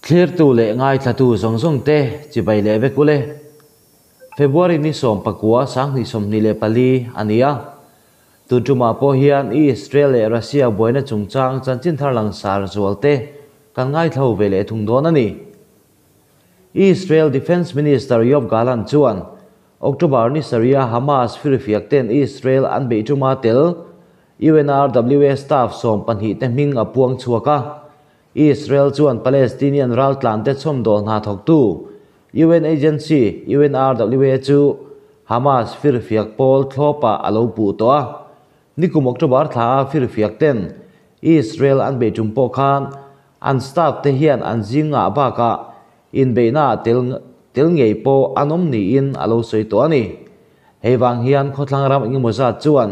Thlirtu leh ngaithlatu zawng zawng te chibai leh vek ule. February ni 19 2024 a ni a. Tun tumah pawh hian Israel leh Russia buaina chungchang chanchin thar langsar zual te kan ngaithla ve leh thung dawn a ni. Israel Defence Minister Yoav Gallant chuan October ni sarih a Hamas firfiak ten Israel an beih tuma tel UNRWA staff 12 te hming a puang chhuak a. Israel chuan Palestinian raltlan te chhawmdawl hna thawktu UN agency UNRWA chu Hamas firfiak pawl thlawpa a lo puh tawh a. Nikum October thla a firfiak ten Israel an beih tum pawh khan an staff te hian an zingah bakah inbeihna tel tel ngei pawh an awm niin a lo sawi tawh a ni. Hei vang hian khawthlang ram engemaw zat chuan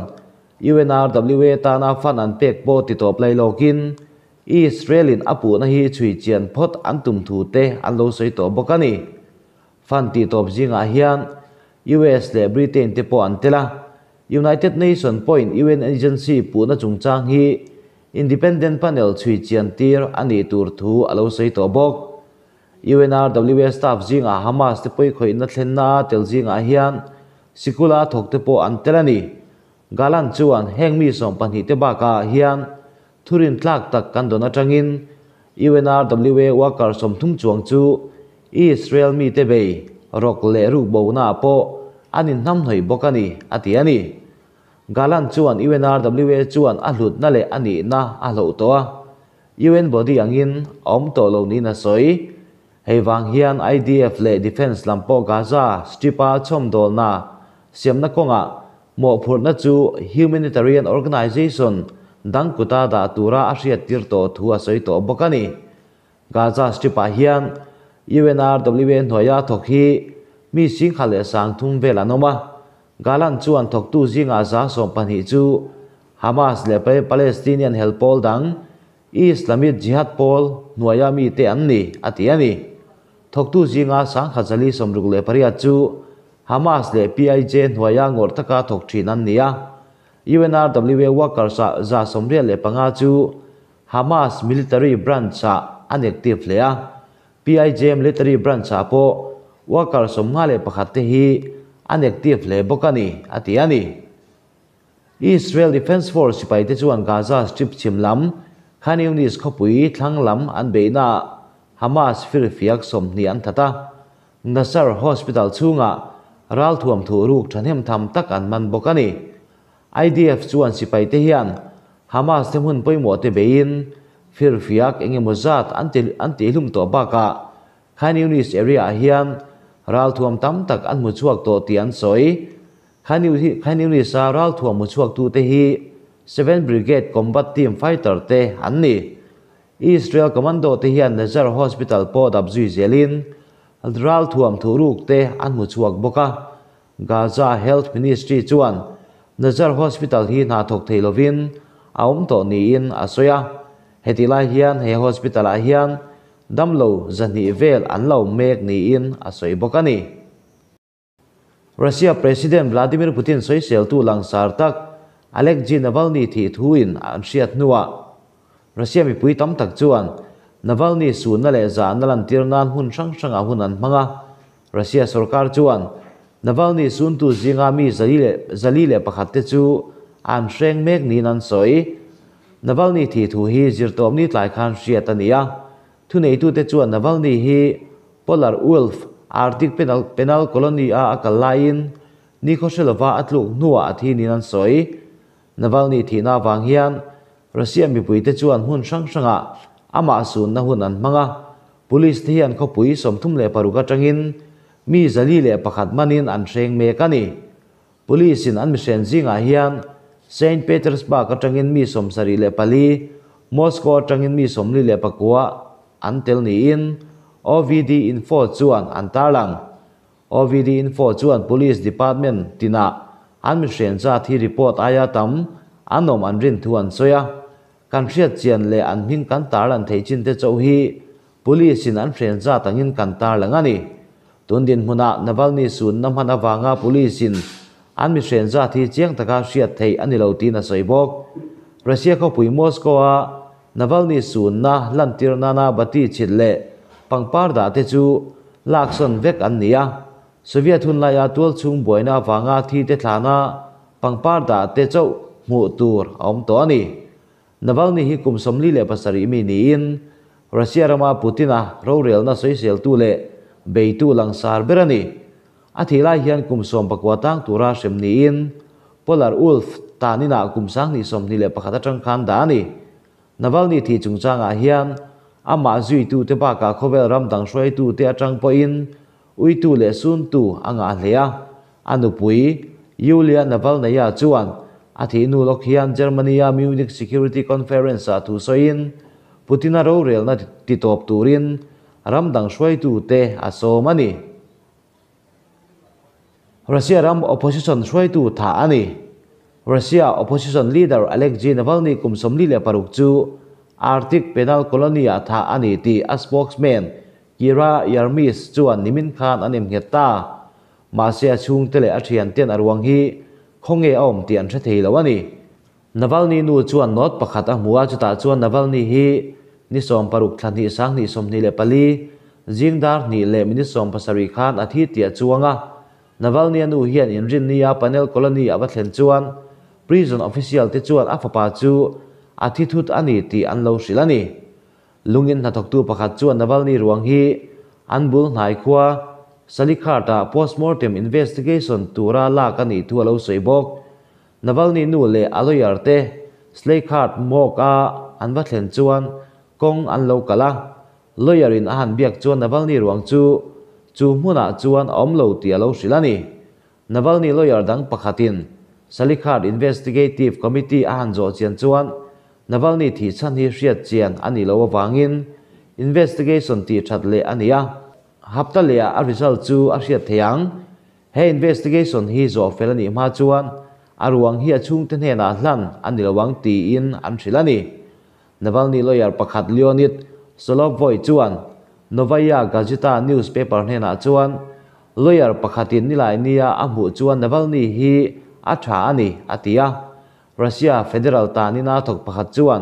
UNRWA tana fund an pek pawh ti tawp lai lawkin Israel in a puhna hi chhui chian phawt an tum thu te an lo sawi tawh bawk a ni. Fund ti tawp zingah hian US leh Britain te pawh an tel a. United Nation pawhin UN agency puhna chungchang hi independent panel chhui chian tir a nih tur thu a lo sawi tawh bawk. UNRWA staff zingah Hamas te pawi khawihna thlenna tel zingah hian sikula thawk te pawh an tel a ni. Gallant chuan heng mi 12 te bakah hian thurin tlak tak kan dawn atangin UNRWA worker 30 chuang chu Israel mi te bei rok leh ruk bo na pawh an inhnam hnawih bawk a ni a ti a ni. Gallant chuan UNRWA chuan a hlutna leh a nihna a hloh tawh a. UN body angin a awm tawh lo niin a sawi. Hei vang hian IDF leh Defence lam pawh Gaza Strip-a chhawmdawlna siamna kawngah mawhphurhna chu humanitarian organization dang kuta dah tura a hriat tir tawh thu a sawi tawh bawk a ni. Gaza Strip-ah hian UNRWA hnuaia thawk hi mi singkhat leh 30 vel an awm a. Gallant chuan thawktu zingah za 12 chu Hamas leh Palestinian hel pawl dang Islamic Jihad pawl hnuaia mi te an ni a ti a ni. Thawktu zinga 168 chu Hamas leh PIJ hnuaia ngawrh taka thawk thin an ni a. UNRWA workers ah za 85 chu Hamas military branch ah an active hle a. PIJ military branch ah pawh worker 51 te hi an active hle bawk a ni a ti a ni. Israel Defence Force sipai te chuan Gaza Strip chhim lam Khan Yunis khawpui thlang lam an beihna Hamas firfiak 20 an that a. Nasser Hospital chhungah ralthuam thu ruk thahnem tham tak an man bawk a ni. IDF chuan sipai te hian Hamas te hmun pawimawh te beiin firfiak engemaw zat an tihlum tawh bakah Khan Yunis area ah hian ralthuam tam tak an hmu chhuak tawh tih an sawi. Khan Yunis a ralthuam hmu chhuak tu te hi 7 Brigade Combat Team fighter te an ni. Israel Commando te hian Nasser Hospital pawh dap zui zelin ralthuam thu ruk te an hmu chhuak bawk a. Gaza Health Ministry chuan Nasser Hospital hi hna thawk thei lovin a awm tawh niin a sawi a. Heti lai hian he hospital ah hian damlo 200 vel an lo mek niin a sawi bawk a ni. Russia President Vladimir Putin sawiseltu langsar tak Alexei Navalny thi thuin an hriat hnuah Russia mipui tam tak chuan Navalny sunna leh zahna lan tir nan hun hrang hrangah hun an hmang a. Russia sarkar chuan Navalny suntu zinga mi 401 te chu an hreng mek niin an sawi. Navalny thi thu hi zirtawp ni tlai khan hriat a ni a. Thu neitu te chuan Navalny hi Polar Wolf Arctic Penal Colony a a kal laiin ni khawhrelova a tluk hnuah a thi niin an sawi. Navalny thihna vang hian Russia mipui te chuan hmun hrang hrangah amah sunna hun an hmang a. Police te hian khawpui 36 atangin mi 401 manin an hreng mek a ni. Police in an mihren zingah hian Saint Petersburg atangin mi 74, Moscow atangin mi 49 an tel niin OVD Info chuan an tarlang. OVD Info chuan Police Department tina an mihren zat hi report aia tam an awm an rin thu an sawi a. Kan hriat chian leh an hming kan tarlan thei chin te chauh hi police in an hren zat angin kan tarlang a ni. Tun din hmunah Navalny sunna hman awanga police in an mihren zat hi chiang taka hriat thei ani lo tin a sawi bawk. Russia khawpui Moscow a Navalny sunna lan tir nana bati chhit leh Pangpar dah te chu laksawn vek an ni a, Soviet hun laia tualchhung buaina avanga thi te thlana pangpar dah te chauh hmuh tur a awm tawh a ni. Navalny hi kum 47 mi niin Russia rama Putin-a rorelna sawiseltu leh beitu langsar ber a ni. A thih lai hian kum 19 tang tura hrem niin Polar Wolf taninah kum 2021 atang khan dah a ni. Navalny thih chungchangah hian amah zuitute bakah khawvel ram dang hruaitute atang pawhin uitu leh suntu a ngah hle a. A nupui Yulia Navalnaya chuan a thih hnu lawk hian Germany-a Munich Security Conference-ah thu sawiin Putin-a rorelna titawp turin ram dang hruaitute a sawm a ni. Russia ram opposition hruaitu thah a ni. Russia opposition leader Alexei Navalny kum 46 chu Arctic Penal Colony-ah thah a ni tih a spokesman Kira Yarmysh chuan nimin khan an emnghet ta. Mahse a chhungte leh a thianten a ruang hi khawnge a awm tih an hre thei lo a ni. Navalny nu chuan note pakhat a hmu a, chutah chuan Navalny hi ni 16 thla hnih 2024 zingdar hnih leh minute 17 khan a thi tih a chuang a. Navalny a nu hian inrinnia Penal Colony a va thlen chuan prison official te chuan a fapa chu a thi thut a ni tih an lo hrilh a ni. Lungin hnathawktu pakhat chuan Navalny ruang hi an bul hnai khua Salekhard-ah postmortem investigation tura lak a nih thu a lo sawi bawk. Navalny nu leh a lawyer te Salekhard morgue a an va thlen chuan kawng an lo kal a. Lawyer in a han biak chuan Navalny ruang chu chu hmunah chuan a awm lo tih a lo hrilh a ni. Navalny lawyer dang pakhatin Salekhard Investigative Committee a han zawh chian chuan Navalny thih chhan hi hriat chian a nih loh avangin investigation tih that leh a ni a. Hapta lehah a result chu a hriat thei ang. He investigation hi zawh fel a nih hma chuan a ruang hi a chhungte hnenah hlan a ni lo ang tiin an hrilh a ni. Navalny lawyer pakhat Leonid Solovoi chuan Novaya Gazeta newspaper hnenah chuan lawyer pakhatin nilai nia a hmuh chuan Navalny hi a tha a ni a ti a. Russia Federal tanina thawk pakhat chuan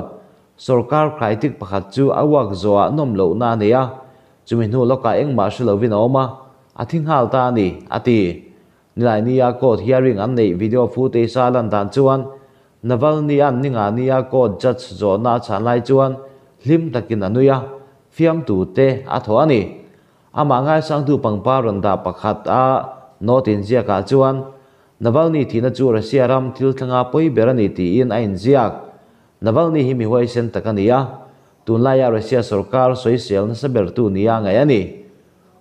sarkar critic pakhat chu a work zawhah nawm lohna a nei a, chumi hnu lawkah engmah hre lovin a awm a, a thi nghal ta a ni a ti. Nilai nia court hearing an neih video footage a lan dan chuan Navalny an ninga nia court judge zawhna a chhan lai chuan hlim takin a nui a, fiamtu te a thaw a ni. Amah ngaisangtu pangpar rawn dah pakhat a note inziakah chuan Navalny thihna chu Russia ram thil thlanga pawi ber a ni tiin a inziak. Navalny hi mi huaisen tak a ni a, tunlaia Russia sarkar sawisel nasa bertu nia ngaih a ni.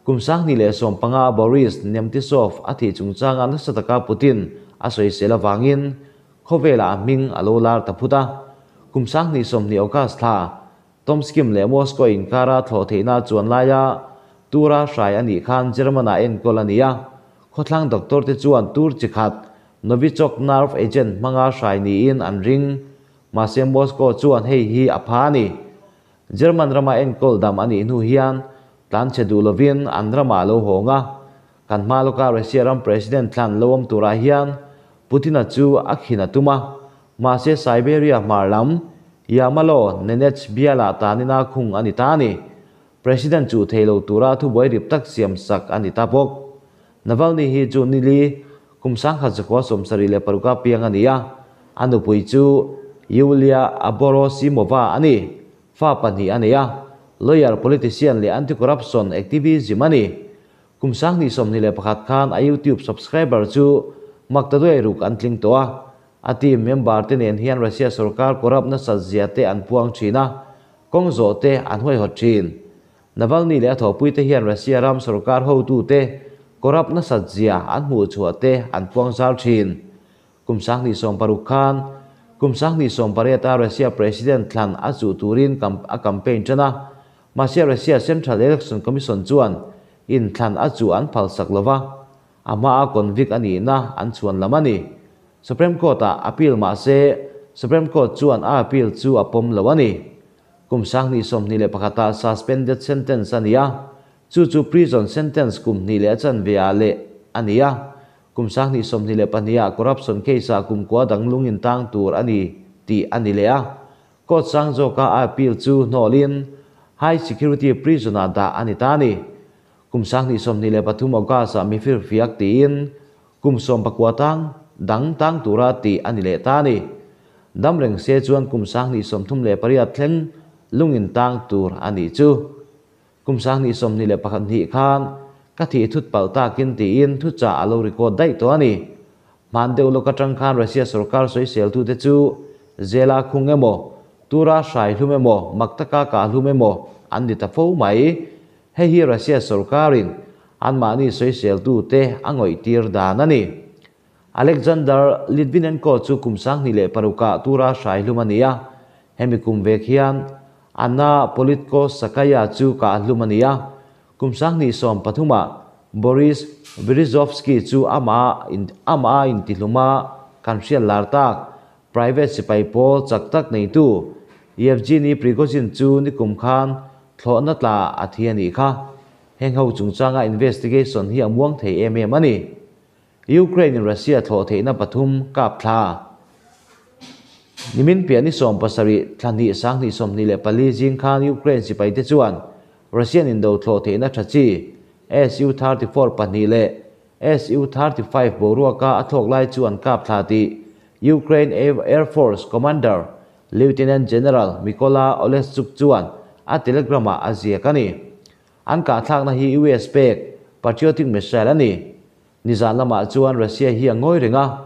Kum 2015 Boris Nemtsov a thih chungchanga nasa taka Putin a sawisel avangin khawvela a hming a lo lar ta phut a. Kum 2020 August thla Tomsk leh Moscow inkara thlawh theihna chuan laia tura hrai a nih khan German-ah enkawl a ni a. Khawthlang doctor te chuan tur chi khat Novichok nerve agent hmanga hrai niin an ring. Mahse Moscow chuan hei hi a pha a ni. German rama enkawl dam a nih hnu hian tlanchhe duh lovin an rama lo hawng a. Kan hma lawka Russia ram president thlan lo awm turah hian Putin-a chu a khin a tum a. Mahse Siberia hmar lam Yamalo Nenets biala tanina khung a ni ta a ni. President chu thei lo tura thubuai rip tak siam sak a ni ta bawk. Navalny hi chu nili kum 1976 piang a ni a. A nupui chu Yulia Abrosimova a ni. Fa pahnih a nei a. Lawyer, politician leh anti-corruption activism a ni. Kum 2021 khan a YouTube subscriber chu maktaduai ruk an tling tawh a. A team member te nen hian Russia sarkar corrupt nasa zia te an puang thin a, kawng zawh te an huaihawt thin. Navalny leh a thawhpui te hian Russia ram sarkar hotu te corrupt nasa zia an hmuh chhuah te an puang zal thin. Kum 2016 khan kum 2018 a Russia president thlan a chu turin a campaign tana mahse Russia Central Election Commission chuan in thlan a chu an phal sak lova a hma a convict ani na an chuan lam ani. Supreme Court a appeal mahse Supreme Court chuan a appeal chu a pawm lo ani. Kum 2021 a suspended sentence ani a, chu chu prison sentence kum hnih leh a chanve ah leh ani a. Kum 2022 a corruption case a kum kwa dang lungin tang tur ani tih ani leh a. Court sang zawka a appeal chu hnawlin High Security Prison-ah dah a ni ta a ni. Kum 2023 August-ah mifir fiak tiin kum 19 tang dang tang tura tih a ni leh ta a ni. Dam reng se chuan kum 2038 thleng lungin tang tur a nih chu. Kum 2021 hnih khan ka thih thut palh takin tiin thuchah a lo record daih tawh a ni. Hman deuh lawk atang khan Russia sorkar sawiseltute chu zela khung emaw, tura hrai hlum emaw, mak taka kah hlum emaw an ni ta fo mai. Hei hi Russia sorkarin anmahni sawiseltute a ngawihtir dan a ni. Alexander Litvinenko chu kum 2006-ah tura hrai hlum a ni a, hemi kum vek hian Anna Politkovskaya chu kah hlum a ni a, kum 2013-ah Boris Berezovsky chu amah amah a intihlum a, kan hriat lar tak private sipai pawl chak tak neitu Yevgeny Prigozhin chu nikum khan thlawhna tla a thi a nih kha. Heng ho chungchanga investigation hi a muang thei em em a ni. Ukraine in Russia thlawh theihna pathum kap thla. Nimin piah ni 17 thla hnih 2024 zing khan Ukraine sipaite chuan Russian indo thlawh theihna tha chi Su-34 pahnih leh Su-35 boruaka a thlawk lai chu an kap thla tih Ukraine Air Force Commander Lieutenant General Mykola Oleshchuk chuan a Telegram-ah a ziak a ni. An kahthlakna hi US pek patriotic missile a ni. Nizan lamah chuan Russia hi a ngawi reng a,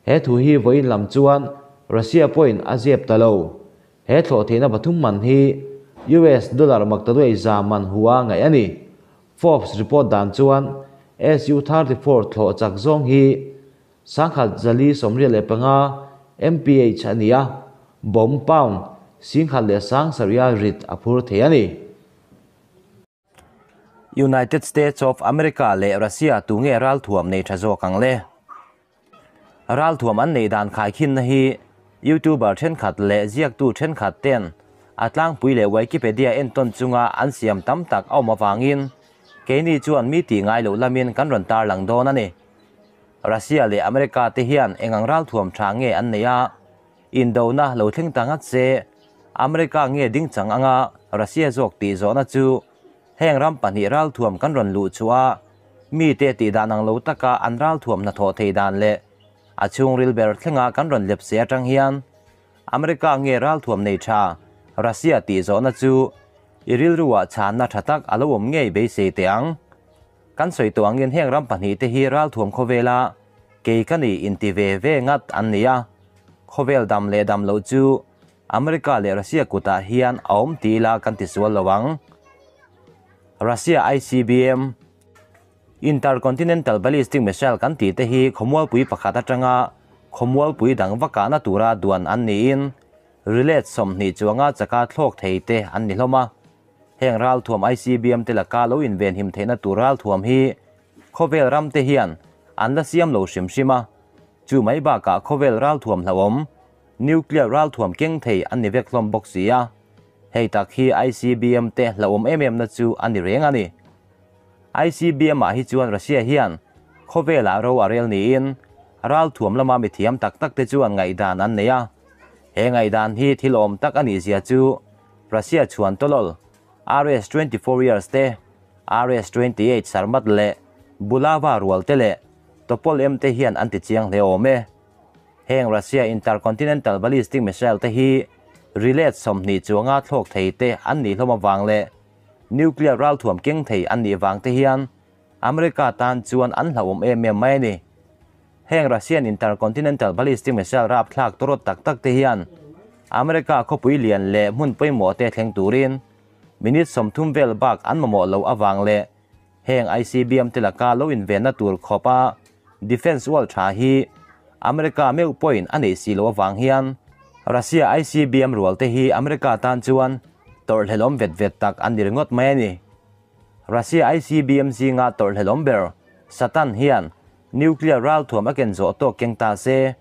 he thu hi vawiin lam chuan Russia pawhin a zep ta lo. He thlawh theihna pathum man hi US dollar maktaduai za man hua ngaih a ni. Forbes report dan chuan Su-34 thlawh chak zawng hi 1485 mph a ni a, bomb pound 17,000 rit a phur thei a ni. United States of America leh Russia tu nge ralthuam nei tha zawk ang le? Ralthuam an nei dan khaikhinna hi YouTuber thenkhat leh ziaktu thenkhat ten a tlangpui leh Wikipedia entawn chunga an siam tam tak a awm avangin keini chuan mi tih ngai loh lamin kan rawn tarlang dawn a ni. Russia leh America te hian engang ralthuam tha nge an nei a, indona lo thleng ta ngat se America nge ding chang anga Russia zawk tih zawhna chu heng ram pahnih ralthuam kan rawn luh chhuah a, mi te tih dan ang lo taka an ralthuam hnathawh thei dan leh a chhungril ber thlenga kan rawn lep se atang hian America nge ralthuam nei tha Russia tih zawhna chu i rilruah chhanna tha tak a lo awm ngei beisei teh ang. Kan sawi tawh angin heng ram pahnih te hi ralthuam khawvela kei ka ni inti ve ve ngat an ni a, khawvel dam leh dam loh chu America leh Russia kutah hian a awm ti ila kan ti sual lo ang. Russia ICBM, Intercontinental Ballistic Missile kan tih te hi khawmualpui pakhat atanga khawmualpui dang va kahna tura duan an niin relay 20 chuanga chaka thlawk thei te an ni hlawm a. Heng ralthuam ICBM te laka lo invenhim theihna tur ralthuam hi khawvel ram te hian an la siam lo hrim hrim a, chu mai bakah khawvel ralthuam hlauhawm Nuclear ralthuam keng thei an ni vek hlawm bawk si a, hei tak hi ICBM te hlauhawm em em na chu a ni reng a ni. ICBM ah hi chuan Russia hian khawvelah ro a rel niin ralthuam lama mithiam tak tak te chuan ngaihdan an nei a, he ngaihdan hi thil awm tak a nih zia chu Russia chhuan tawlawl RS-24 years te, RS-28 Sarmat leh Bulava rual te leh Topol-M te hian an ti chiang hle awm e. Heng Russia Intercontinental Ballistic Missile te hi relay 20 chuanga thlawk thei te an nih hlawm avang leh nuclear ralthuam keng thei an nih vang te hian America tan chuan an hlauhawm em em mai a ni. Heng Russian Intercontinental Ballistic Missile rapthlak tawrawt tak tak te hian America khawpui lian leh hmun pawimawh te thleng turin minute 30 vel bak an mamawh loh avang leh heng ICBM te laka lo invenna tur khawpa defense wall tha hi America meuh pawhin a neih si loh avang hian Russia ICBM rual te hi America tan chuan tawrhhlelawm vet vet tak an ni ringawt mai a ni. Russia ICBM zinga tawrhhlelawm ber Satan hian nuclear ralthuam a ken zawh tawk keng ta se,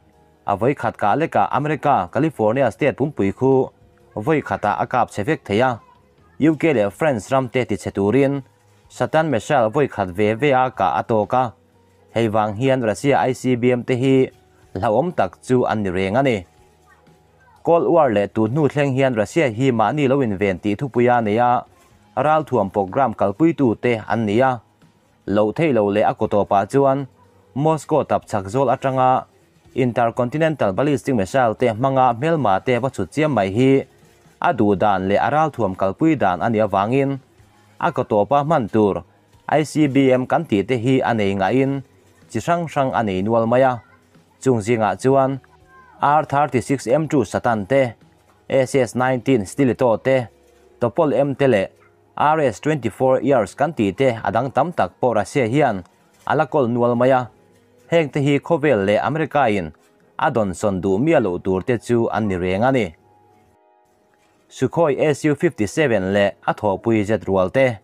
a vawi khat kah lekah America California state pumpui khu vawi khatah a kap chhe vek thei a, UK leh France ram te ti chhe turin Satan missile vawi khat ve ve a kah a tawk a, hei vang hian Russia ICBM te hi hlauhawm tak chu an ni reng a ni. Cold War leh tu hnu thleng hian Russia hi mahni lo inven tih thupui a nei a, Ralthuam program kalpuitute an ni a. Loh theih loh leh a kaw tawpah chuan Moscow tap chhak zawl atanga intercontinental ballistic missile te hmanga hmelma te va chhut chiam mai hi a duh dan leh a ralthuam kalpui dan a nih avangin a kaw tawpa hman tur ICBM kan tih te hi a nei ngahin chi hrang hrang a nei nual mai a. Chung zingah chuan R-36 M2 Satan te, SS-19 Stiletto te, Topol M te leh RS-24 Yars kan tih te a dang tam tak pawh Russia hian a la kawl nual mai a. Heng te hi khawvel leh America in a dawnsawn duh miah loh tur te chu an ni reng a ni. Sukhoi Su-57 leh a thawhpui jet rual te.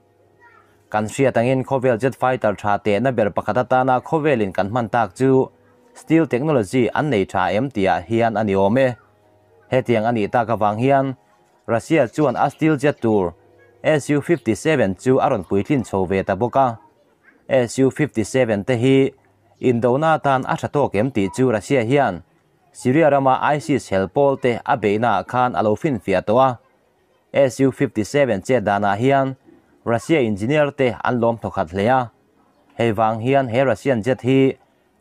Kan hriat angin khawvel jet fighter tha tehna ber pakhat atana khawvelin kan hman tak chu steel technology an nei tha em tihah hian a ni awm e. Hetiang a nih tak avang hian Russia chuan a steel jet tur Su-57 chu a rawn puitlin chho ve ta bawk a. Su-57 te hi indona atan a tha tawk em tih chu Russia hian Syria rama ISIS hel pawl te a beihnaah khan a lo finfiah tawh a. Su-57 chet danah hian Russia engineer te an lawm thawkhat hle a. Hei vang hian he Russian jet hi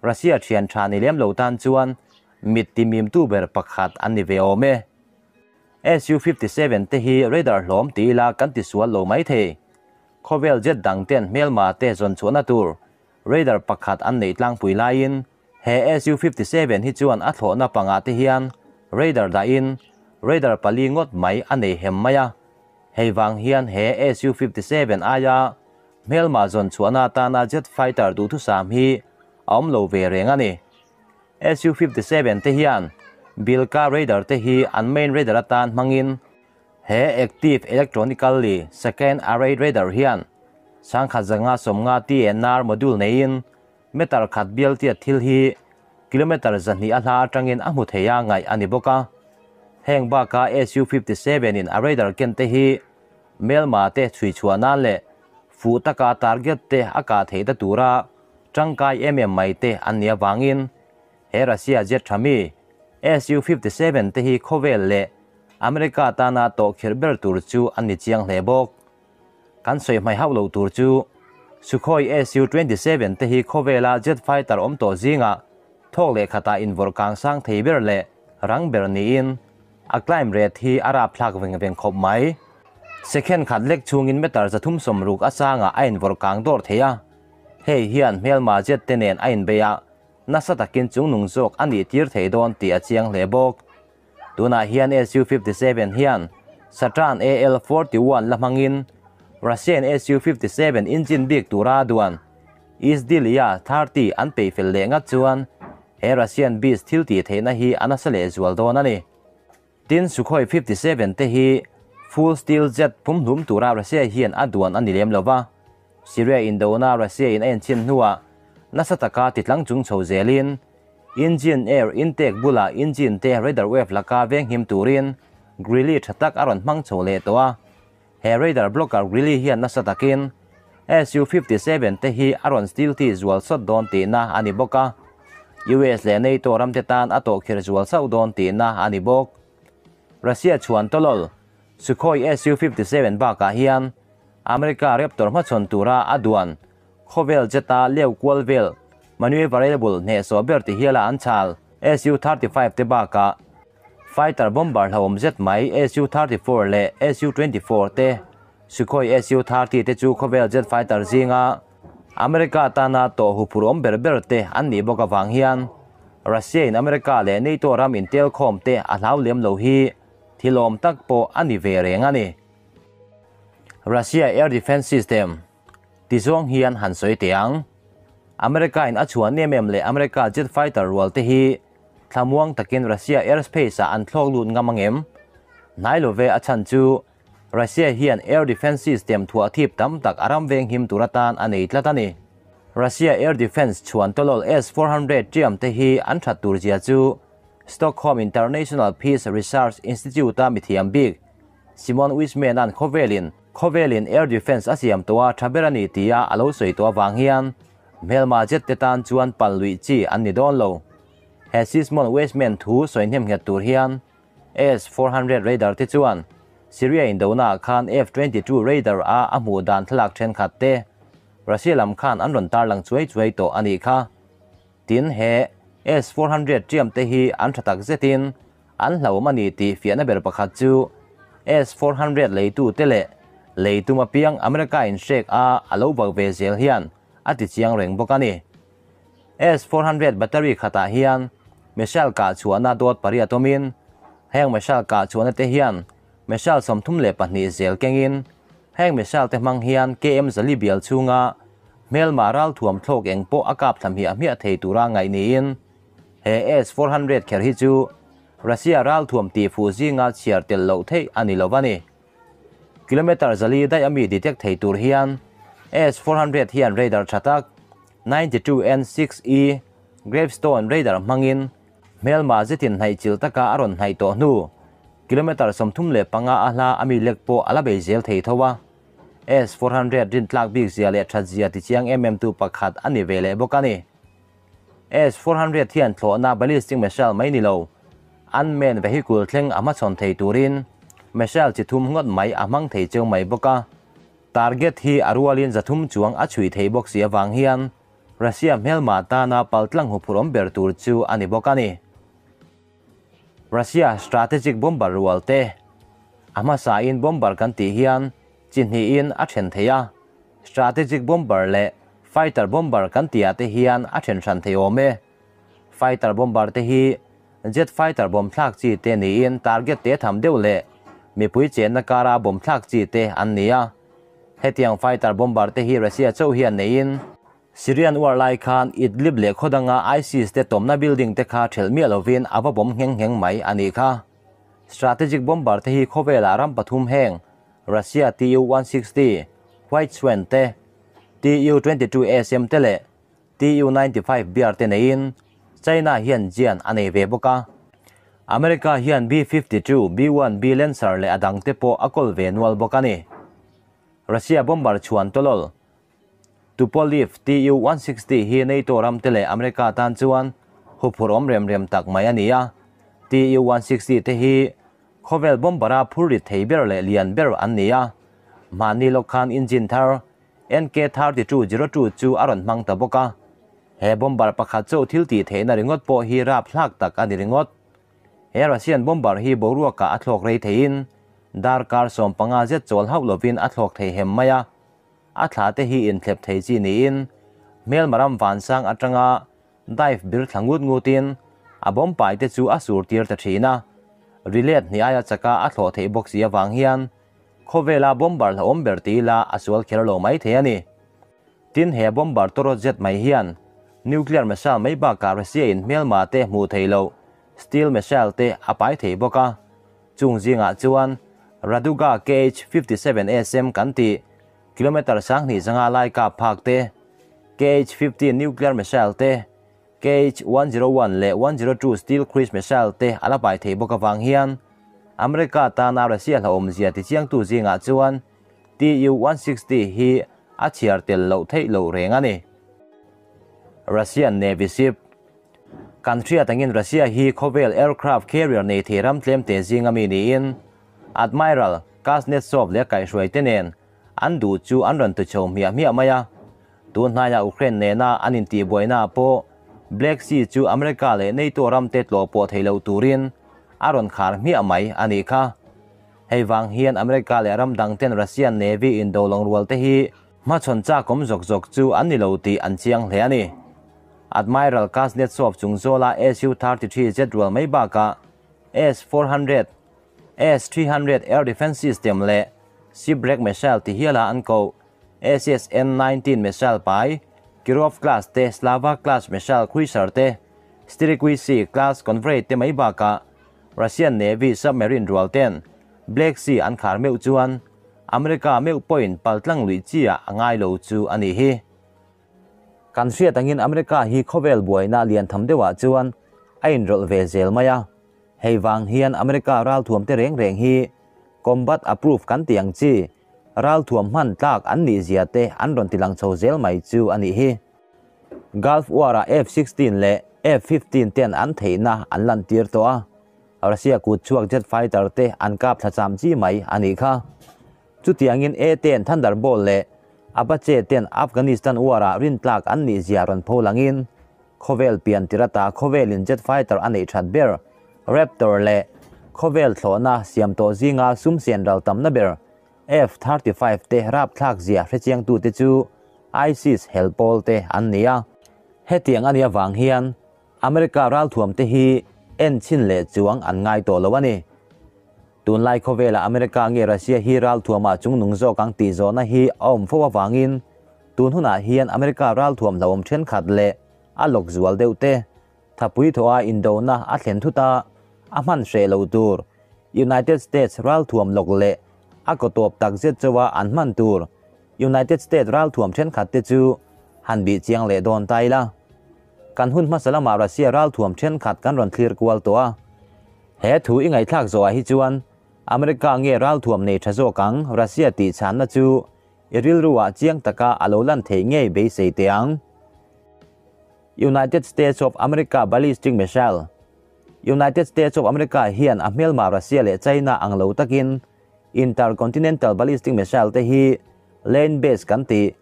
Russia thian tha ni lem lo tan chuan mit timimtu ber pakhat an ni ve awm e. Su-57 te hi radar hlawm ti ila kan ti sual lo mai thei. Khawvel jet dang ten hmelma te zawn chhuahna tur radar pakhat an neih tlangpui laiin he Su-57 hi chuan a thlawhna pangah te hian radar dahin radar pali ngawt mai a nei hem mai a. Hei vang hian he Su-57 aia hmelma zawn chhuahna atana jet fighter duhthusam hi a awm lo ve reng a ni. Su-57 te hian Bilka radar te hi an main radar atan hmangin he active electronically second array radar hian 1550 TNR module neiin meter khat bial tiat thil hi kilometer 200 a hla atangin a hmu thei a ngaih a ni bawk a. Heng baka Su-57 in a radar ken te hi hmelma te chhui chhuah nan leh fuh taka target te a kah theih ta tura tangkai em em mai te an nih avangin he Russia jet tha mi Su-57 te hi khawvel leh America tana tawh khirh ber tur chu an ni chiang hle bawk. Kan sawi hmai hauh lo tur chu Sukhoi Su-27 te hi khawvela jet fighter awm tawh zingah thawk leh khatah invawrh kang sang thei ber leh rang ber niin a climb rate hi a rapthlak veng veng khawp mai. Second khat lek chungin meter 360 a sangah a invawrh kang dawr thei a. Hei hian hmelma jet te nen a inbei a, nasa takin chungnung zawk a nih tir thei dawn tih a chiang hle bawk. Tunah hian Su-57 hian Saturn AL-41 la hmangin Russian Su-57 engine bik tura a duan Izdeliya 30 an peih fel leh ngat chuan he Russian beast thil tih theihna hi a nasa leh zual dawn a ni. Tin, Sukhoi 57 te hi full steel jet pumhlum tura Russia hian a duan a ni lem lo va. Syria indona Russia in a enchhin hnuah nasa taka titlang chung chho zelin engine air intake bulah engine te radar wave laka venghim turin grille tha tak a rawn hmang chho leh tawh a. He radar blocker grille hian nasa takin Su-57 te hi a rawn steel ti zual sawt dawn tihna a ni bawk a. US leh NATO ram te tan a tawh khir zual sauh dawn tihna a ni bawk. Russia chuan tawlawl Sukhoi Su-57 bakah hian America Raptor hmachhawn tura a duan khawvel jeta leu kual vel maneuverable hnehsawh ber ti hiala an chhal Su-35 te bakah fighter bomber hlauhawm zet mai Su-34 leh Su-24 te Sukhoi Su-30 te chu khawvel jet fighter zinga America tana tawh huphur awm ber ber te an nih bawk awang hian Russia in America leh NATO ram in tel khawm te a hlau lem lo hi thilawm tak pawh a ni ve reng a ni. Russia Air Defense System ti zawng hian han sawi teh ang. America in a chhuan em em leh America jet fighter rual te hi thlamuang takin Russia airspace ah an thlawk lut ngam angem. Hnai love a chhan chu Russia hian air defense system thuah thip tam tak a ram veng him tur atan a nei tlat a ni. Russia air defense chuan tawlawl S-400 tiam te hi an that tur zia chu Stockholm International Peace Research Institute a mithiam bik Simon Wisman an khawvelin khawvelin air defense a siam tawh a tha ber a ni tia a lo sawi tawh awang hian hmelma jet te tan chuan pal lui chi an ni dawn lo. He Simon Wisman thu sawi hnem nghet tur hian S-400 radar te chuan Syria indona khan F-22 Raider a a hmuh dan thlalak thenkhat te Russia lam khan an rawn tarlang chuai chuai tawh a nih kha. Tin, he S-400 ṭiam te hi an ṭha tak zetin an hlauhawm a ni tih fiahna ber pakhat chu S-400 leitu te leh lei tum apiang America in hrek a a lo vak ve zel hian a ti chiang reng bawk a ni. S-400 battery khatah hian missile kah chhuahna dawt pariat awmin heng missile kah chhuahna te hian missile 32 zel kengin heng missile te hmang hian KM zali bial chhunga hmelma ralthuam thlawk eng pawh a kap thla hmiah hmiah thei tura ngaih niin he S-400 kher hi chu Russia ralthuam tih fuh zinga chhiar tel loh theih a ni lo a ni. Kilometre zali daih ami detect thei tur hian S-400 hian radar tha tak 92N6E Gravestone radar hmangin hmelma zetin hnaih chilh taka a rawn hnaih tawh hnu kilometre 35 a hla ami lek pawh a la bei zel thei tho a. S-400 rin tlak bik zia leh that zia ti chiang em em tu pakhat a ni ve leh bawk a ni. S-400 hian thlawhna ballistic missile mai ni lo, unmanned vehicle thleng a hmachhawn thei turin missile chi thum ngawt mai a hmang thei cheu mai bawk a. Target hi a rualin 300 chuang a chhui thei bawk si avang hian Russia hmelma tana paltlang huphurh awm ber tur chu a ni bawk a ni. Russia strategic bomber rual te a hmasain bomber kan tih hian chi hnihin a then thei a, strategic bomber leh fighter bomber kan tihah te hian a then hran thei awm e. Fighter bomber te hi jet fighter bomb thlak chi te niin target te tham deuh leh mipui chenna kara bomb thlak chi te an ni a. Hetiang fighter bomber te hi Russia chauh hian neiin Syrian war lai khan Idlib leh khawdanga ISIS te tawmna building te kha thelh miah lovin a va bomb ngheng ngheng mai a nih kha. Strategic bomber te hi khawvelah ram pathum heng Russia Tu-160, White Swan te, Tu-22SM te leh Tu-95 Bear te neiin China hian jian a nei ve bawk a. America hian B-52, B-1B Lancer leh a dang te pawh a kawl ve nual bawk a ni. Russia bomber chhuan tawlawl Tupolev Tu-160 hi NATO ram te leh America tan chuan huphurh awm rem rem tak mai a ni a. Tu-160 te hi khawvel bombera phur rit thei ber leh lian ber an ni a. Mahni lawk khan engine thar NK-3202 chu a rawn hmang ta bawk a. He bomber pakhat chauh thil tih theihna ringawt pawh hi rap hlak tak a ni ringawt. He Russian bomber hi boruakah a thlawk rei theiin darkar 15 zet chawl hauh lovin a thlawk thei hem mai a. A thla te hi inthlep thei chi niin hmelma ram vansang atanga dive bir thla ngut ngutin a bomb pai te chu a sur tir ta thin a. Rilet hnih aia chaka a thlawh theih bawk si avang hian khawvela bomber hlauhawm ber ti ila a sual kher lo mai thei a ni. Tin, he bomber tawrawt zet mai hian nuclear missile mai bakah Russia in hmelma te hmuh thei lo steel missile te a pai thei bawk a. Chung zingah chuan Raduga KH-57SM kan tih kilometre 2500 lai kap phak te, KH-15 nuclear missile te, KH-101 leh 102 steel cruise missile te a la pai thei bawk avang hian America tana Russia hlauhawm zia ti chiangtu zingah chuan Tu-160 hi a chhiar tel loh theih loh reng a ni. Russian Navy ship Kan hriat angin Russia hi khawvel aircraft carrier nei thei ram tlem te zinga mi niin Admiral Kuznetsov leh kaihhruai te nen an duh chu an rawn tu chho hmiah hmiah mai a. Tun hnaia Ukraine nena an intihbuaina pawh Black Sea chu America leh NATO ram te tlawh pawh thei loh turin a rawn khar hmiah mai a nih kha. Hei vang hian America leh ram dang ten Russian Navy indo lawng rual te hi hmachhawn chak awm zawk zawk chu an ni lo tih an chiang hle a ni. Admiral Kuznetsov chung zawla Su-33 jet rual mai bakah S-400, S-300 air defense system leh Shipwreck missile ti hiala an koh SSN-19 missile pai, Kirov class te, Slava class missile cruiser te, Strelkyy class convoy te mai bakah Russian Navy submarine rual ten Black Sea an khar meuh chuan America meuh pawhin paltlang lui chia a ngai lo chu a nih hi. Kan hriat angin America hi khawvel buaina lian tham deuhah chuan a inrawlh ve zel mai a. Hei vang hian America ralthuam te reng reng hi combat approve kan ti ang chi ralthuam hman tlak an nih zia te an rawn ti lang chho zel mai chu a nih hi. Gulf War-ah F-16 leh F-15 ten an theihna an lan tir tawh a. Russia kut chhuak jet fighter te an kap thla cham chi mai a nih kha. Chutiangin A ten Thunderbolt leh Apache ten Afghanistan war-ah rintlak an nih zia rawn pho langin khawvel pian tir ata khawvelin jet fighter a neih that ber Raptor leh khawvel thlawhna siam tawh zinga sum sian ral tamna ber F-35 te rapthlak zia hrechiangtute chu ISIS hel pawl te an ni a. Hetiang a nih avang hian America ralthuam te hi en chhin leh chuang an ngai tawh lo a ni. Tunlai khawvelah America nge Russia hi ralthuamah chungnung zawk ang tih zawhna hi a awm fo avangin tun hunah hian America ralthuam hlauhawm thenkhat leh a lawk zual deuh te thapui thawha indona a thlen thut a, a hman hreh lo tur United States ralthuam lawk leh a kaw tawp tak zet chauha an hman tur United States ralthuam thenkhat te chu han bih chiang leh dawn ta ila. Kan hun hmasa lamah Russia ralthuam thenkhat kan rawn thlir kual tawh a. He thu i ngaihthlak zawhah hi chuan America nge ralthuam nei tha zawk ang Russia tih chhanna chu i rilruah chiang taka a lo lan theih ngei beisei teh ang. United States of America Ballistic Missile United States of America hian a hmelma Russia leh China ang lo takin Intercontinental Ballistic Missile te hi land base kan tih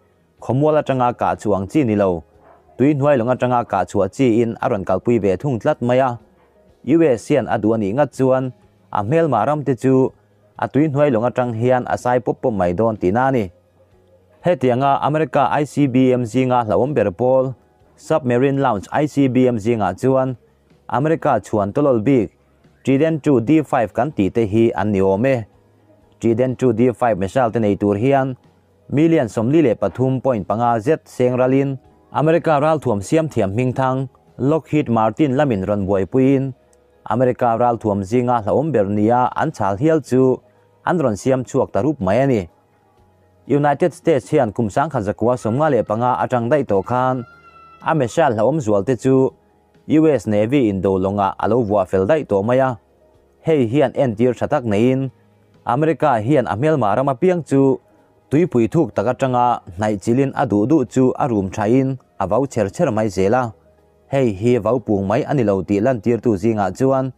Khawmual atanga kah chhuah ang chi ni lo, tui hnuai lawng atanga kah chhuah chiin a rawn kalpui ve thung tlat mai a. US hian a duh a nih ngat chuan a hmelmah ram te chu a tui hnuai lawng atang hian a sai pawp pawp mai dawn tihna a ni. Hetianga America ICBM zinga hlauhawm ber pawl Submarine Launch ICBM zingah chuan America chhuan tawlawl bik Trident II D-five kan tih te hi an ni awm e. Trident II D-five missile te nei tur hian Million 43.5 zet seng ralin America ralthuam siam thiam hmingthang Lockheed Martin lamin rawn buaipuiin America ralthuam zinga hlauhawm ber nia an chhal hial chu an rawn siam chhuak ta rup mai a ni. United States hian kum 1995 atang daih tawh khan a missile hlauhawm zual te chu US Navy indo lawngah a lo vuah fel daih tawh mai a. Hei hian entir tha tak neiin America hian a hmelma ram apiang chu tuipui thuk tak atanga hnaih chilin a duh duh chu a rum thain a vau cher cher mai zel a. Hei hi vau pung mai a ni lo tih lantirtu zingah chuan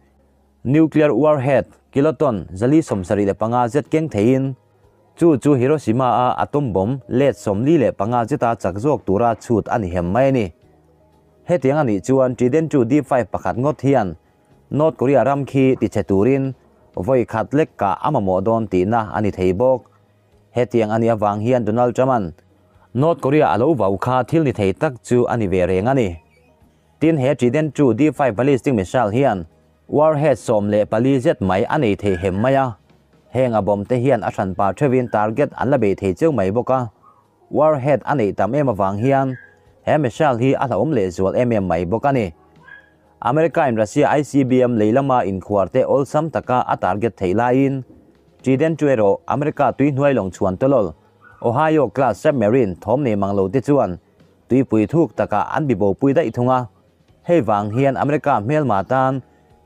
nuclear warhead kiloton 475 zet keng theiin chu chu Hiroshima-a atom bomb let 45 zeta chak zawk tura chhut a ni hem mai a ni. Hetiang a nih chuan Trident II D-five pakhat ngawt hian North Korea ram khi tichhe turin vawi khat lek kah a mamawh dawn tihna a ni thei bawk. Hetiang a nih avang hian Donald Trump-a'n North Korea a lo vau kha thil ni thei tak chu a ni ve reng a ni. Tin, he Trident II D-five ballistic missile hian warhead 14 zet mai a nei thei hem mai a. Heng a bomb te hian a hranpa theuhin target an la bei thei cheu mai bawk a. Warhead a neih tam em avang hian he missile hi a hlauhawm lehzual em em mai bawk a ni. America in Russia ICBM lei lama inkhuar te awlsam taka a target theih laiin Trident chu erawh America tui hnuai lawng chhuan tawlawl Ohio class submarine thawm nei mang lo te chuan tuipui thuk takah an bibopui daih thung a. Hei vang hian America hmelma tan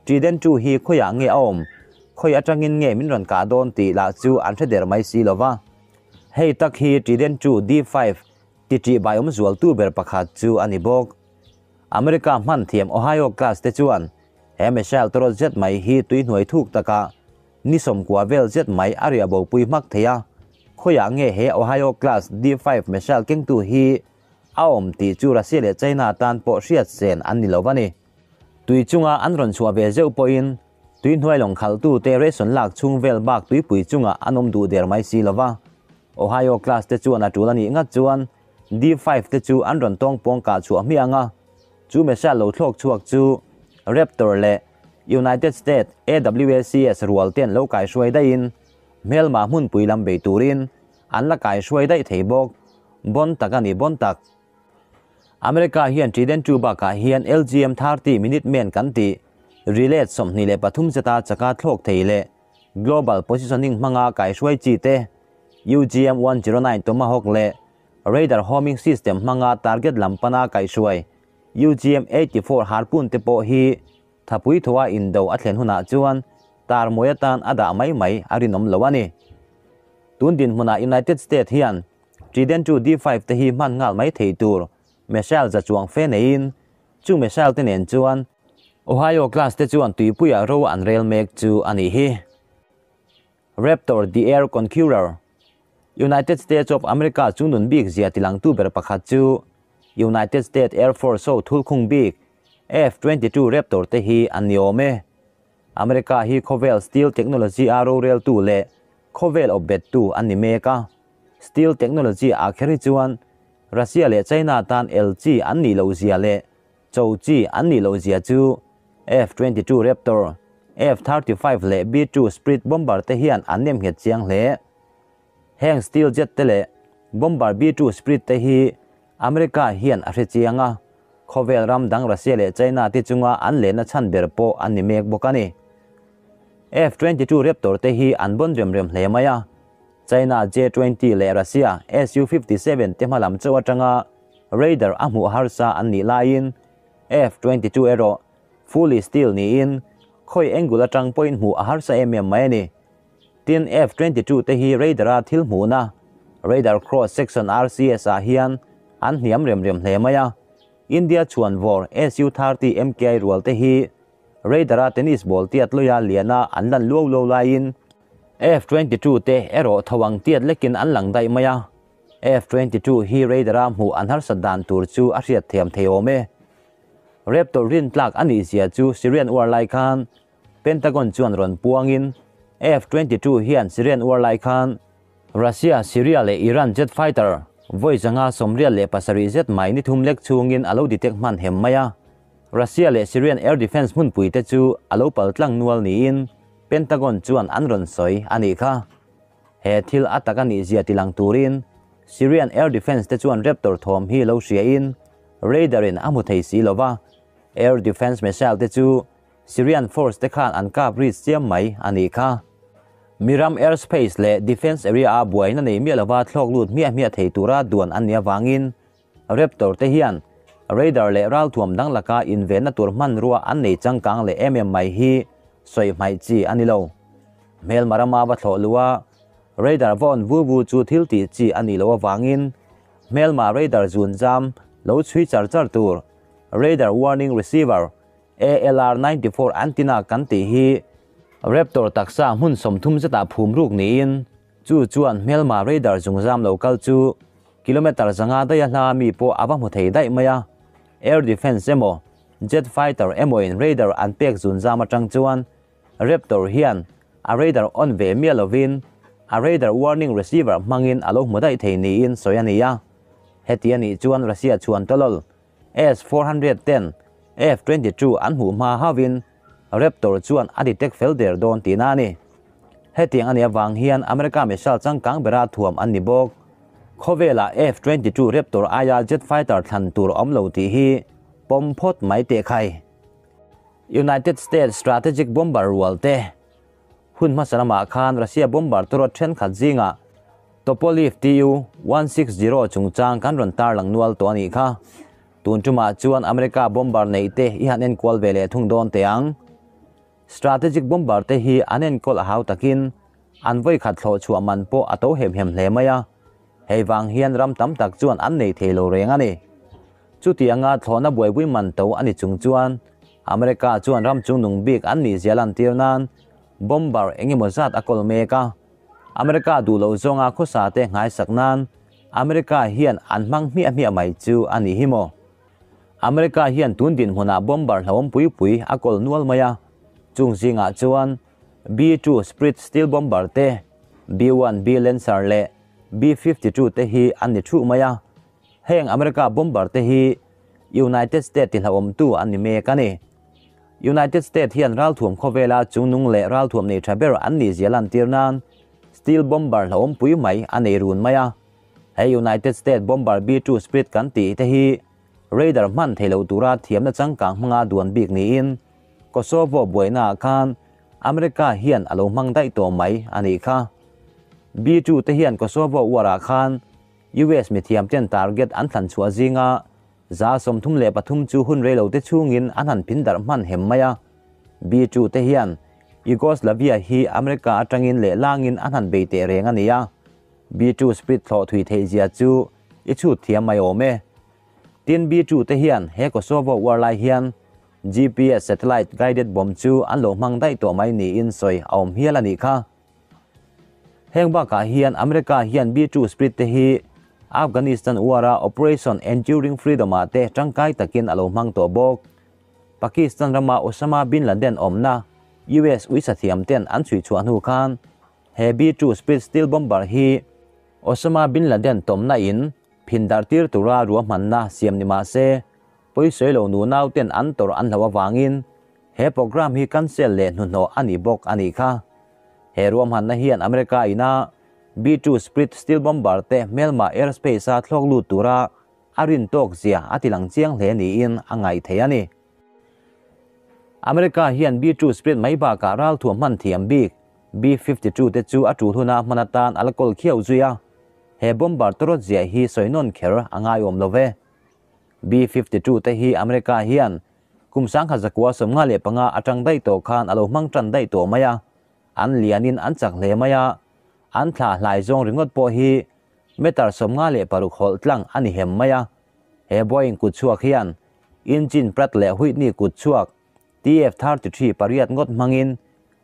Trident chu hi khawiah nge a awm, khawi atangin nge min rawn kah dawn tih lah chu an hre der mai si lova. Hei tak hi Trident chu D-five ti ṭih baiawm zualtu ber pakhat chu a ni bawk. America hman thiam Ohio class te chuan he missile tawrawt zet mai hi tui hnuai thuk takah ni 90 vel zet mai a riah bopui hmak thei a, khawiah nge he Ohio class D-five missile kengtu hi a awm tih chu Russia leh China tan pawh hriat sen an ni lo va ni. Tui chunga an rawn chhuah ve zeuh pawhin tui hnuai lawng khalhtute ration lak chhung vel bak tuipui chungah an awm duh der mai si lo va. Ohio class te chuan a tul a nih ngat chuan D-five te chu an rawn tawng pawng kah chhuah hmiah ang a, chu missile lo thlawk chhuak chu Raptor leh United States AWACS rual ten lo kaihruai daihin hmelma hmunpui lam bei turin an la kaihruai daih thei bawk. Bon tak a ni bon tak. America hian Trident II bakah hian LGM 30 Minuteman kan tih relay 23 zeta chaka thlawk thei leh Global Positioning hmanga kaihruai chi te, UGM 109 Tomahawk leh Radar Homing System hmanga target lam pana kaihruai UGM 84 Harpoon te pawh hi thapui thawha indo a thlen hunah chuan tar mawi atan a dah mai mai a rinawm lo a ni. Tun dinhmunah United States hian Trident II D-five te hi hman nghal mai thei tur missile za chuang fe neiin chu missile te nen chuan Ohio class te chuan tuipuiah ro an rel mek chu a nih hi. Raptor the Air Conqueror, United States of America chu nun bik zia tilangtu ber pakhat chu United States Air Force ho thulkhung bik F-22 Raptor te hi an ni awm e. America hi khawvel steel technology a roreltu leh khawvel awpbettu an ni mek a. Steel technology ah kher hi chuan Russia leh China tan el chi an nih loh zia leh cho chi an nih loh zia chu F-22 Raptor, F-35 leh B-2 Spirit bomber te hian an nem nghet chiang hle. Heng steel jet te leh bomber B-2 Spirit te hi America hian a hre chiang a, khawvel ram dang Russia leh China te chunga an lehna chhan ber pawh an ni mek bawk a ni. F-22 Raptor te hi an bawn rem rem hle mai a, China J-20 leh Russia Su-57 te hmalam chauh atanga radar a hmuh harsa an nih laiin F-22 erawh fully steel niin khawi angle atang pawhin hmuh a harsa em em mai a ni. Tin, F-22 te hi radar-a thil hmuhna, radar cross section RCS ah hian an hniam rem rem hle mai a. India chhuan vawr Su-30 MKI rual te hi radar-a tennis ball tiat lawia liana an lan luau luau laiin F-22 te erawh tho ang tiat lekin an lang daih mai a. F-22 hi radar-a hmuh an harsat dan tur chu a hriat thiam thei awm e. Raptor rin tlak a nih zia chu Syrian uar lai khan Pentagon chuan rawn puangin F-22 hian Syrian uar lai khan Russia, Syria leh Iran jet fighter vawi 587 zet mai ni thum lek chhungin a lo detect hman hem mai a. Russia leh Syrian air defence hmunpui te chu a lo pal tlang nual niin Pentagon chuan an rawn sawi a nih kha. He thil a tak a nih zia tilang turin Syrian air defence te chuan Raptor thawm hi lo hriain radar in a hmu thei si lova, air defence missile te chu Syrian force te khan an kap ri chiam mai a nih kha. Miram airspace leh defence area a buaina nei miah lova thlawk lut hmiah hmiah thei tura duan an nih avangin Raptor te hian radar leh ralthuam dang laka invenna tur hmanrua an nei changkang leh em em mai hi sawi hmaih chi a ni lo. Hmelma rama va thlawh luh a, radar va on vu vu chu thil tih chi a nih loh avangin hmelma radar zun zam lo chhui char char tur radar warning receiver ALR 94 antenna kan tih hi Raptor taksa hmun 30 zetah phum ruk niin chu chuan hmelma radar zungzam lo kal chu kilometre 500 daia hla mi pawh a va hmu thei daih mai a. Air defence emaw jet fighter emaw in radar an pek zunzam atang chuan Raptor hian a radar on ve miah lovin a radar warning receiver hmangin a lo hmu daih thei niin sawi a ni a. Heti a nih chuan Russia chuan tawlawl S-400 ten F-22 an hmuh hma hauhin Raptor chuan a detect fel der dawn tihna a ni. Hetiang a nih avang hian America missile changkang bera thuam an ni bawk. Khawvelah F-22 Raptor aia jet fighter thlan tur a awm lo tih hi pawm phawt mai teh khai. United States strategic bomber rual te hun hmasa lamah khan Russia bomber tawrawt thenkhat zingah Tupolev Tu-160 chungchang kan rawn tarlang nual tawh a nih kha. Tun tumah chuan America bomber neih te i han enkual ve leh thung dawn teh ang. Strategic bomber te hi an enkawl a hau takin an vawi khat thlawh chhuah man pawh a to hem hem hle mai a. Hei vang hian ram tam tak chuan an nei thei lo reng a ni. Chutianga thlawhna buaipui man to a ni chung chuan America chuan ram chungnung bik an nih zia lantir nan bomber eng emaw zat a kawl mek a. America duh loh zawnga khawsa te nghaisak nan America hian an hmang hmiah hmiah mai chu a nih hi maw? America hian tun dinhmunah bomber hlauhawm pui pui a kawl nual mai a, chung zingah chuan B-2 Spirit Steel Bomber te, B-1B Lancer leh B-52 te hi an ni thuh mai a. Heng America bomber te hi United States ti hlauhawmtu an ni mek a ni. United States hian ralthuam khawvela chungnung leh ralthuam nei tha ber an nih zia lantir nan steel bomber hlauhawm pui mai a nei run mai a. He United States bomber B-2 Spirit kan tih te hi radar hman thei lo tura thiamna changkang hmanga duan bik niin Kosovo buainaah khan America hian a lo hmang daih tawh mai a nih kha. B-2 te hian Kosovo uarah khan US mithiam ten target an thlan chhuah zinga 33 chu hun reilo te chhungin an han phin darh hman hem mai a. B-2 te hian Yugoslavia hi America atangin leh langin an han bei teh reng a ni a. B-2 Spirit thlawh thui theih zia chu i chhut thiam mai awm e. Tin, B-2 te hian he Kosovo war lai hian GPS satellite guided bomb chu an lo hmang daih tawh mai niin sawi a awm hial a nih kha. Heng bakah hian America hian B-2 Spirit te hi Afghanistan war-a Operation Enduring Freedom-ah te tangkai takin a lo hmang tawh bawk. Pakistan rama Osama bin Laden awmna US uisathiam ten an chhui chhuah hnu khan he B-2 Spirit stealth bomber hi Osama bin Laden tawmna in phin darh tir tura ruahmanna siam ni mah se, pawisawi lo nu nau ten an tawrh an hloh avangin he program hi cancel leh hnuhnawh a ni bawk a nih kha. He ruahmanna hian America ina B-2 Spirit stealth bomber te hmelma airspace a thlawk lut tura a rin tawk zia a ti lang chiang hle niin a ngaih theih a ni. America hian B-2 Spirit mai bakah ralthuam hman thiam bik B-52 te chu a tul huna hman atan a la kawl khiau zui a, he bomber tawrawt ziah hi sawi nawn kher a ngaiawm lo ve. B-52 te hi America hian kum 1995 atang daih tawh khan a lo hmang tan daih tawh mai a, an lianin an chak hle mai a, an thla hlai zawng ringawt pawh hi meter 56 hawlh tlang a ni hem mai a. He Boeing kut chhuak hian engine Pratt leh Whitney kut chhuak TF-33 pariat ngawt hmangin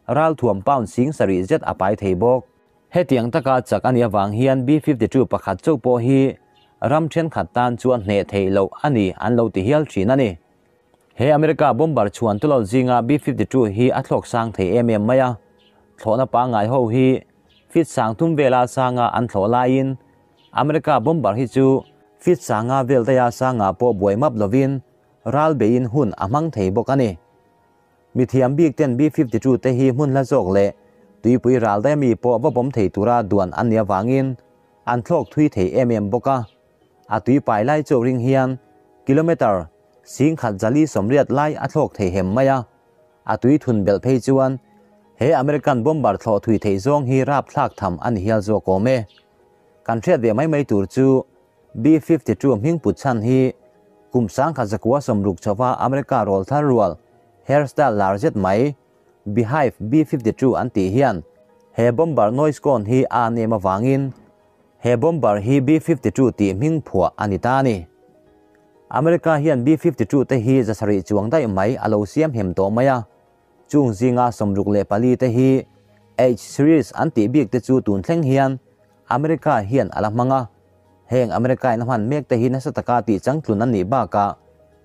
ralthuam pound 7000 zet a pai thei bawk. Hetiang taka chak a nih avang hian B-52 pakhat chauh pawh hi ram thenkhat tan chuan hneh theih loh a ni an lo ti hial thin a ni. He America bomber chhuan tulal zinga B-52 hi a thlawk sang thei em em mai a, thlawhna pangngai ho hi feet 3000 vela sanga an thlawh laiin America bomber hi chu feet 500 vel daia sanga pawh buai map lovin ral beiin hun a hmang thei bawk a ni. Mi thiam bik ten B-52 te hi hmun hla zawk leh tuipui ral daia mi pawh va bawm thei tura duan an nih avangin an thlawk thui thei em em bawk a. A tui pai lai chauh ring hian kilometer 1480 lai a thlawk thei hem mai a. A tui thun belh phei chuan he American bomber thlawh thui theih zawng hi rap thlak tham a ni hial zawk awm e. Kan hriat ve mai mai tur chu B-52 hming put chhan hi kum 1960 chhova America rawl thar rual hairstyle lar zet mai Beehive B-52 an tih hian he bomber noise cone hi a nem avangin he bomber hi B-52 tih hming phuah a ni ta a ni. America hian B-52 te hi 700 chuang daih mai a lo siam hem tawh mai a, chung zinga 64 te hi H series an tih bik te chu tun thleng hian America hian a la hmang a. Heng America in a hman mek te hi nasa taka tih changtlun an nih bakah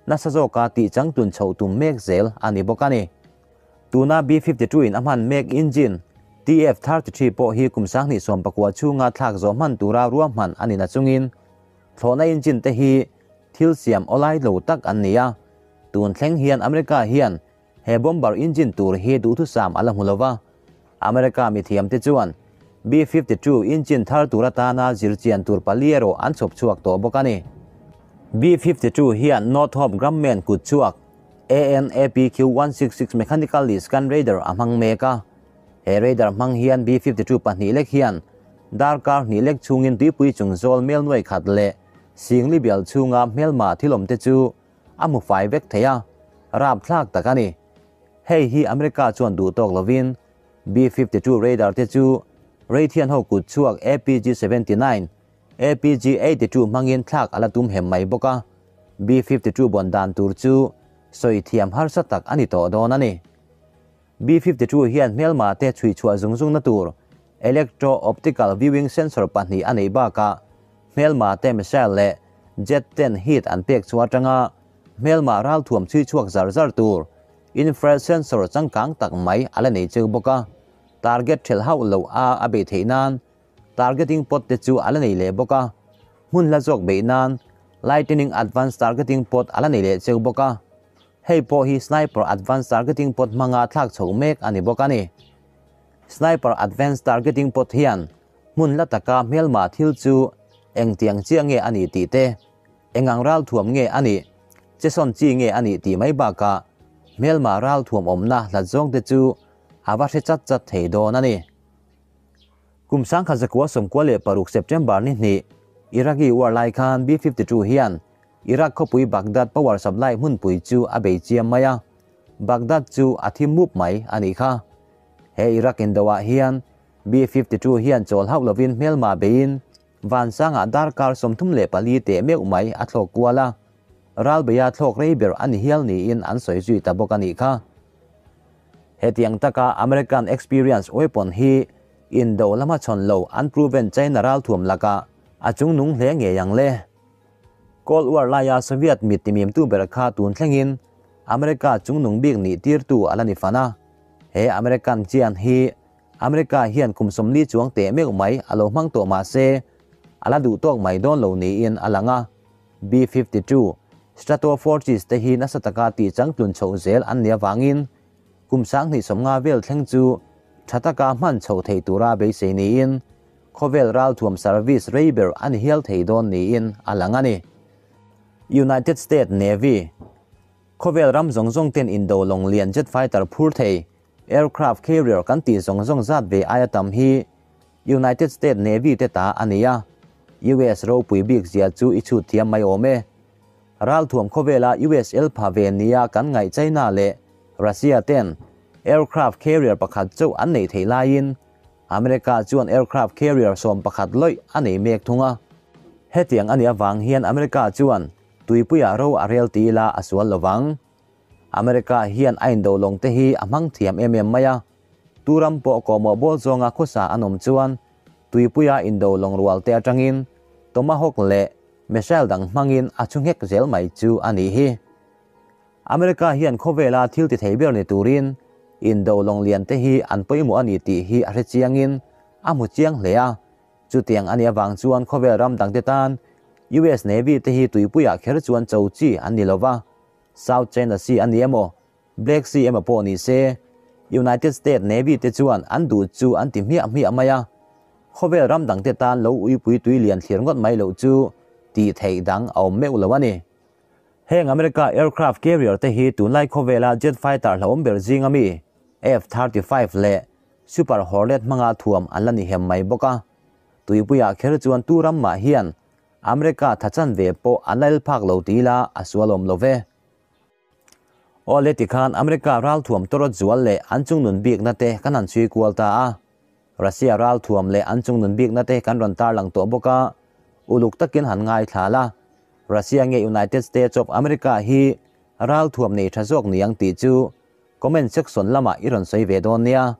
nasa zawka tih changtlun chhoh tum mek zel a ni bawk a ni. Tuna B-52 in a hman mek engine TF-33 pawh hi kum 2019 chhunga thlak zawh hman tura ruahman a ni na chungin thlawhna engine te hi thil siam awlai lo tak an ni a. Tun thleng hian America hian he bomber engine tur hi duhthusam a la hmu lova. America mi thiam te chuan B-52 engine thar tur atana zirchian tur pali erawh an chhawp chhuak tawh bawk a ni. B-52 hian Northrop Grumman kut chhuak AN/APQ-166 Mechanical Scan Radar a hmang mek a. He radar hmang hian B-52 pahnih lek hian darkar hnih lek chungin tuipui chung zawl mel nuai khat leh singli bial chhunga hmelma thilawm te chu a hmu fai vek thei a, rap thlak tak a ni. Hei hi America chuan duh tawk lovin B-52 radar te chu Raytheon ho kut chhuak APG-79, APG-82 hmangin thlak a la tum hem mai bawk a. B-52 bawn dan tur chu sawi thiam harsa tak a ni tawh dawn a ni. B-52 hian hmelma te chhui chhuah zung zung na tur electro-optical viewing sensor pahnih a neih bakah hmelma te missile leh jet ten heat an pek chhuah atanga hmelma ralthuam chhui chhuak zar zar tur infrared sensor changkang tak mai a la nei cheu bawk a. Target thelh hauh lo a a beih theih nan targeting pod te chu a la nei leh bawk a. Hmun hla zawk beih nan Lightning Advanced Targeting Pod a la nei leh cheu bawk a. Hei pawh hi Sniper Advanced Targeting Pod hmanga thlak chho mek a ni bawk a ni. Sniper Advanced Targeting Pod hian hmun la taka hmelma thil chu engtiang chiah nge a nih tih te, engang ralthuam nge a nih, chesawn chi nge a nih tih mai bakah hmelma ralthuam awmna hlat zawng te chu a va hre chat chat thei dawn a ni. Kum 1996 September ni hnih Iraqi war lai khan B-52 hian Iraq khawpui Baghdad power supply hmunpui chu a bei chiam mai a, Baghdad chu a thi mup mai a nih kha. He Iraq indoah hian B-52 hian chawl hauh lovin hmelma beiin vansangah darkar 34 teh meuh mai a thlawk kual a. Ralbeia thlawk rei ber a ni hial niin an sawi zui ta bawk a nih kha. Hetiang taka American experience weapon hi indo lama chhawn lo unproven China ralthuam lakah a chungnung hle ngei ang le. Cold War laia Soviet mit timimtu ber kha tun thlengin America chungnung bik nih tirtu a la ni fan a. He American chian hi America hian kum 40 chuang teh meuh mai a lo hmang tawh mah se a la duh tawk mai dawn lo niin a lang a. B-52 Stratofortress te hi nasa taka tih changtlun chhoh zel an nih avangin kum 2050 vel thleng chu tha taka hman chhoh thei tura beisei niin khawvel ralthuam service rei ber a ni hial thei dawn niin a lang a ni. United States Navy Khawvel ram zawng zawng ten indo lawng lian jet fighter phur thei aircraft carrier kan tih zawng zawng zat ve aia tam hi United States Navy te ta a ni a. US ropui bik zia chu i chhut thiam mai awm e. Ralthuam khawvela US el pha ve nia kan ngaih China leh Russia ten aircraft carrier pakhat chauh an nei thei laiin America chuan aircraft carrier 11 lawih a nei mek thung a. Hetiang a nih avang hian America chuan tuipuiah ro a rel ti ila a sual lovang. America hian a indo lawng te hi a hmang thiam em em mai a. Turam pawh kawhmawh bawl zawnga khawsa an awm chuan tuipuia indo lawng rual te atangin Tomahawk leh missile dang hmangin a chu nghek zel mai chu a nih hi. America hian khawvela thil ti thei ber ni turin indo lawng lian te hi an pawimawh a ni tih hi a hre chiangin a hmu chiang hle a. Chutiang a nih avang chuan khawvel ram dang te tan US Navy te hi tuipuiah kher chuan cho chi an ni lova. South China Sea a ni emaw, Black Sea emaw pawh ni se, United States Navy te chuan an duh chu an ti hmiah hmiah mai a. Khawvel ram dang te tan lo uipui tui lian thlir ngawt mai loh chu tih theih dang a awm meuh lo a ni. Heng America aircraft carrier te hi tunlai khawvela jet fighter hlauhawm ber zinga mi F-35 leh Super Hornet hmanga thuam an la ni hem mai bawk a. Tuipuiah kher chuan tu ram mah hian America thachan ve pawh an la el phak lo ti ila a sual awm lo ve. Aw le tikhan America ralthuam tawrawt zual leh an chungnun bikna te kan han chhui kual ta a. Russia ralthuam leh an chungnun bikna te kan rawn tarlang tawh bawk a, uluk takin han ngaithla la. Russia nge United States of America hi ralthuam nei tha zawk ni ang tih chu comment section lamah i rawn sawi ve dawn nia.